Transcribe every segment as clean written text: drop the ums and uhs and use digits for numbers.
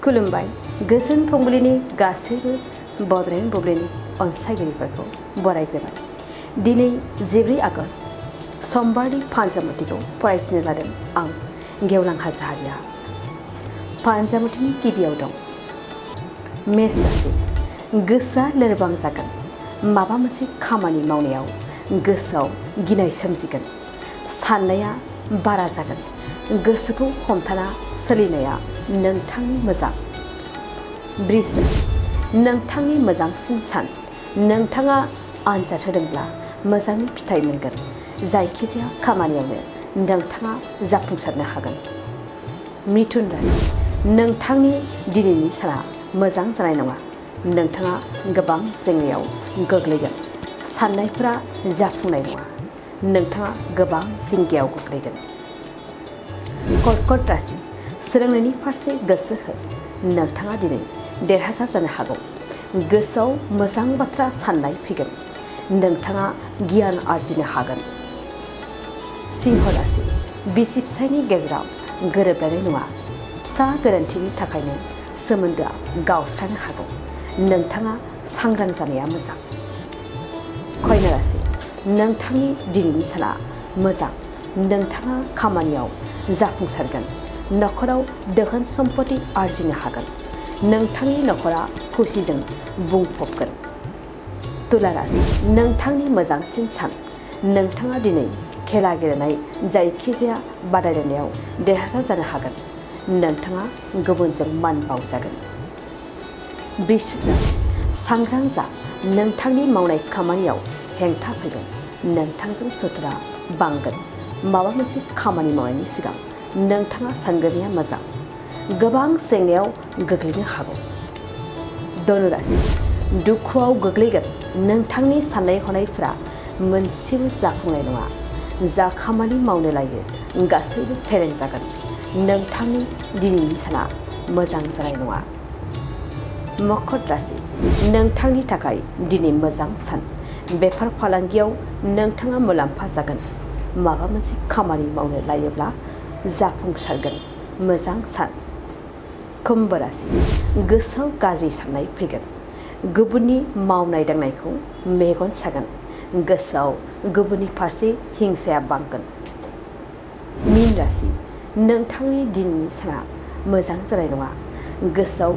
खुलुमबाय गोजोन फुंबिलिनि गासैबो बड'लेण्ड बुब्लिनि अनसायगिरिफोरखौ बरायग्रोबाय। दिनै 14 आगस्ट समबारनि फानजामुथिखौ फरायथिनो लादों आं गेवलां हाजरारिया। फानजामुथिनि गिबियाव दं मेष राशि। गोसोआ लोरबां जागोन। माबा मोनसे खामानि मावनायाव गोसोआव गिनाय सोमजिगोन। साननाया बारा जागोन। गोसोखौ हमथाना सोलिनाया नोंथांनि मोजां। बृष राशि। नोंथांनि मोजांसिन सान। नोंथाङा आनजाद होदोंब्ला मोजांनि फिथाइ मोनगोन। जायखिजाया खामानियावनो नोंथाङा जाफुंसारनो हागोन। मिथुन राशि। नोंथांनि दिनैनि साना मोजां जानाय नङा। नोंथाङा गोबां जेंनायाव गोग्लैगोन। साननायफोरा जाफुंनाय नङा। नोंथाङा गोबां जिंगायाव गोग्लैगोन। कर्कट राशि। सोलोंनायनि फारसे गोसो हो। नोंथाङा दिनै देरहासार जानो हागौ। गोसोआव मोजां बाथ्रा साननाय फैगोन। नोंथाङा गियान आरजिनो हागोन। सिंह राशि। बिसि फिसायनि गेजेराव गोरोबलायनाय नङा। फिसा गोरोन्थिनि थाखायनो सोमोन्दोआ गावस्रानो हागौ। नोंथाङा सांग्रां जानाया मोजां। कन्या राशि। नोंथांनि दिनैनि साना मोजां। नोंथाङा खामानियाव जाफुंसारगोन। नखराव दोहोन सम्पति आरजिनो हागोन। नोंथांनि नखरा खुसिजों बुंफबगोन। तुला राशि। नोंथांनि मोजांसिन सान। नोंथाङा दिनै खेला गेलेनाय जायखिजाया बादायलायनायाव देरहासार जानो हागोन। नोंथाङा गुबुनजों मान बावजागोन। वृश्चिक राशि। सांग्रां जा। नोंथांनि मावनाय खामानियाव हेंथा फैगोन। नोंथांजों सुथुरा बांगोन। माबा मोनसे खामानि मावनायनि सिगां नोंथाङा सानग्रोनाया मोजां। गोबां जेंनायाव गोग्लैनो हागौ। धनु राशि। दुखुआव गोग्लैगोन। नोंथांनि साननाय हनायफोरा मोनसेबो जाफुंनाय नङा। जा खामानि मावनो लायो गासैबो फेलें जागोन। नोंथांनि दिनैनि साना मोजां जानाय नङा। मकर राशि। नोंथांनि थाखाय दिनै मोजां सान। बेफार फालांगियाव नोंथाङा मुलाम्फा जागोन। माबा मोनसे खामानि मावनो लायोब्ला जाफुंसारगोन। मोजां सान। कुम्भ राशि। गोसोआव गाज्रि साननाय फैगोन। गुबुननि मावनाय दांनायखौ मेगन सागोन। गोसोआव गुबुननि फारसे हिंसाया बांगोन। मीन राशि। नोंथांनि दिनैनि साना मोजां जानाय नङा। गोसोआव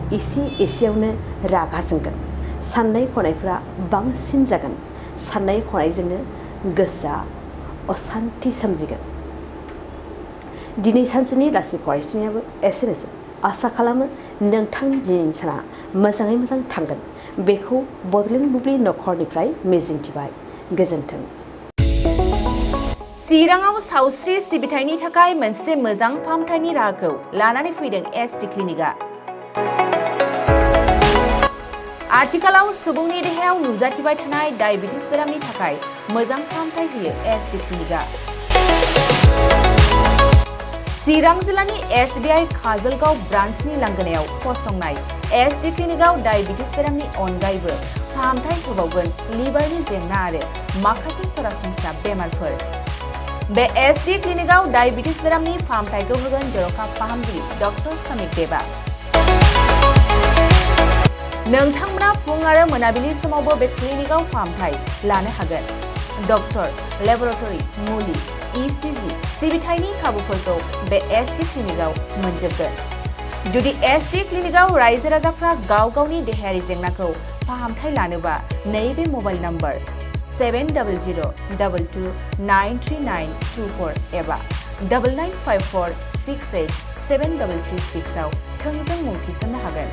एसेयावनो रागा जोंगोन। साननाय हनायफोरा बांसिन जागोन। साननाय हनायजोंनो गोसोआ असान्थि सोमजिगोन। दिनै सानसेनि राशि फरायथिनायाबो एसेनोसै। आसा खालामो नोंथांनि दिनैनि साना मोजाङै मोजां थांगोन। बेखौ बड'लेण्ड बुब्लि नखरनिफ्राय मिजिंथिबाय। गोजोन्थों। चिराङाव सावस्रि सिबिथायनि थाखाय मोनसे मोजां फाहामथायनि राहाखौ लानानै फैदों एसटि क्लिनिकआ। आथिखालाव सुबुंनि देहायाव नुजाथिबाय थानाय डायबिटिस बेरामनि थाखाय मोजां फाहामथाय होयो एसटि क्लिनिकआ। चिरां जिल्लानि SBI काजलगाव ब्रान्चनि लांगोनायाव फसंनाय एसटि क्लिनिकआव डायबिटिस बेरामनि अनगायैबो फाहामथाय होबावगोन लिभारनि जेंना आरो माखासे सरासनस्रा बेमारफोर। बे एसटि क्लिनिकआव डायबिटिस बेरामनि फाहामथायखौ होगोन जर'खा फाहामगिरि डक्टर समिक देबा। नोंथांमोना फुं आरो मोनाबिलि समावबो बे क्लिनिकआव फाहामथाय लानो हागोन। डक्टर, लेबरेटरि, मुलि, ECG सिबिथायनि खाबुफोरखौ बे एसटि क्लिनिकआव मोनजोबगोन। जुदि एसटि क्लिनिकआव रायजो राजाफ्रा गाव गावनि देहायारि जेंनाखौ फाहामथाय लानोबा नैबे मबाइल नम्बर 7002293924 एबा 9954687226 आव थोंजों मुं थिसननो हागोन।